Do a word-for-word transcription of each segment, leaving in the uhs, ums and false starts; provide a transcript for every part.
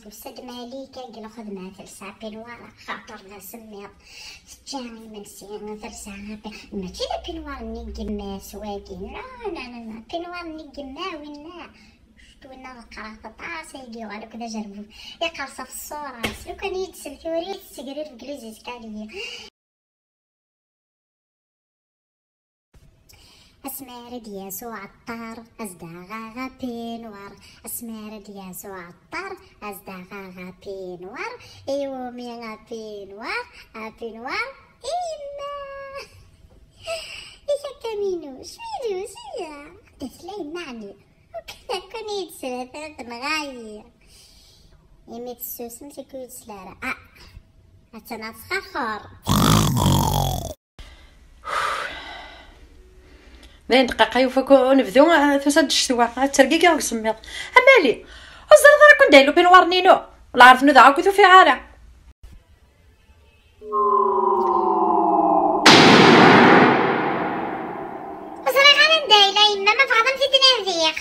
Tusa-d Malika deg lxedma, telsa apinwar, xaṭer d asemmiḍ. Tečča imensi, telsa api-, mačči d apinwar-nni n yemma-s wagi. La, la, la, la, apinwar-nni n yemma, winna. Winna ḍeqqreɣ-t aṭas, ayagi yuɣal akk d ajerbub. Iqerṣ ɣef ṣṣura-s. Lukan i yi-d-tsel tura, i tessegrir deg les escaliers. Asmi ara d-yas uɛeṭṭar, ad s-d-aɣeɣ apinwar. Asmi ara d-yas uɛeṭṭar, ad s-d-aɣeɣ apinwar. Iwumi apinwar? Apinwar i yemma. I kakaminuc, minuc, iya. Anda tella yemma ɛni? Ukan akk-, akk-, i yi-d-tesla tenɣa-yi. Imi tessusem, seg ur yi-d-tesla ara. Ah, attan ad tesxaxer. Dayen dqiqa yufak unebdu, ah, tusa-d ccetwa, ad tergigi deg usemmiḍ. A Mali, ur teẓriḍ ara kun d-ayla upinwar-nni-inu? Lɛerf nudaɣ akk ur t-ufiɣ ara. Ur ẓriɣ ara anda yella yemma, ma bɣiɣ ad t-id-nadiɣ.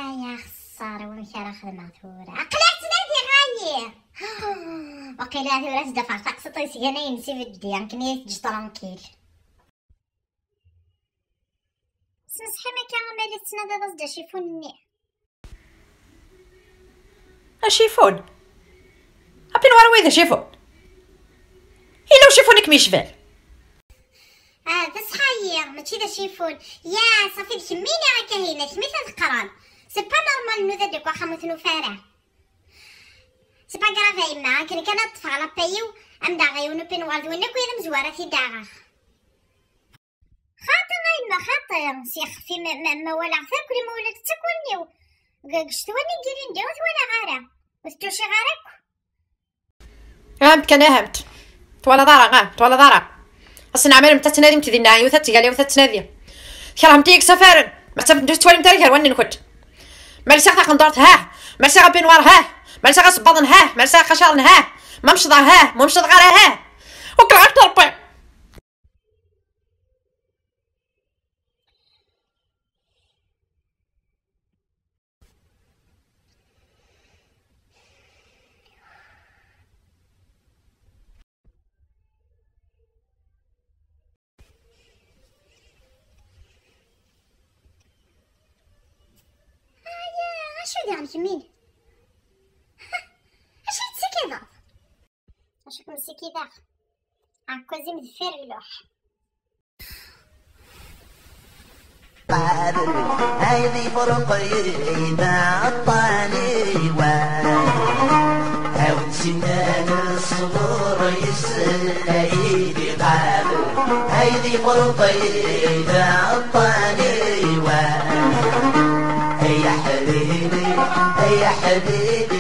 Ay axeṣṣar, wamek ara xedmeɣ tura? Aql-i ttnadiɣ ayi. Waqila tura ad s-d-afeɣ taqsiṭ yesganayen s ibeddi, akken i yi-teǧǧ tranquille. Smeḥ-iyi akka, ama la tettnadiḍ-as-d acifun-nni. Acifun? Apinwar wi d acifun? Yella ucifun i kem-yecban? Ah, d ṣṣeḥ-iyi, mačči d acifun. Ya, ṣafi d kemmini a Kahina, kemm i t-ad qqaren. C'est pas normal nuda-d deg waxxam ur t-nufi ara. C'est pas grave a yemma, akken kan ad ṭṭfeɣ lapay-iw, ad m-d-aɣeɣ yiwen upinwar d win akk i d amezwar ad t-id-aɣeɣ. Xaṭi a yemma, xaṭi, s yixef-im ma, ma, ma walaɣ-t akk, ma ula d takka allen-iw. Deg, deg ccetwa-nni n yilindi ur t-walaɣ ara. Ur t-tuciɣ ara akk. Ahamt kan, ahamt. Twalaḍ ara, ah, twalaḍ ara. Ass n ɛmir, mta tettnadimt dinna, yiwet ad tgal, yiwet ad tettnadi. Tkerhemt-iyi deg isafaren. Ma tettafemt ur tettwalimt ara gar wallen-nkent. Ma lsiɣ taqendurt, hah. Ma lsiɣ apinwar, hah. Ma lsiɣ asebbaḍen, hah. Ma lsiɣ iqacaṛen, hah. Ma mecḍeɣ, hah. Ma mecḍeɣ ara, hah. Ukreɣ akk Ṛebbi. Aya, acu diɣen kemmini? Acu i tessikideḍ? Acu kem-ssikideɣ? Ɛekkaz-im deffir lluḥ. Ay di Ferqi d aṭaniwan, awen simnan ṣṣber yes-sen ay di Qabel. Ay di Ferqi d aṭaniwan, ay aḥbibi, ay aḥbibi.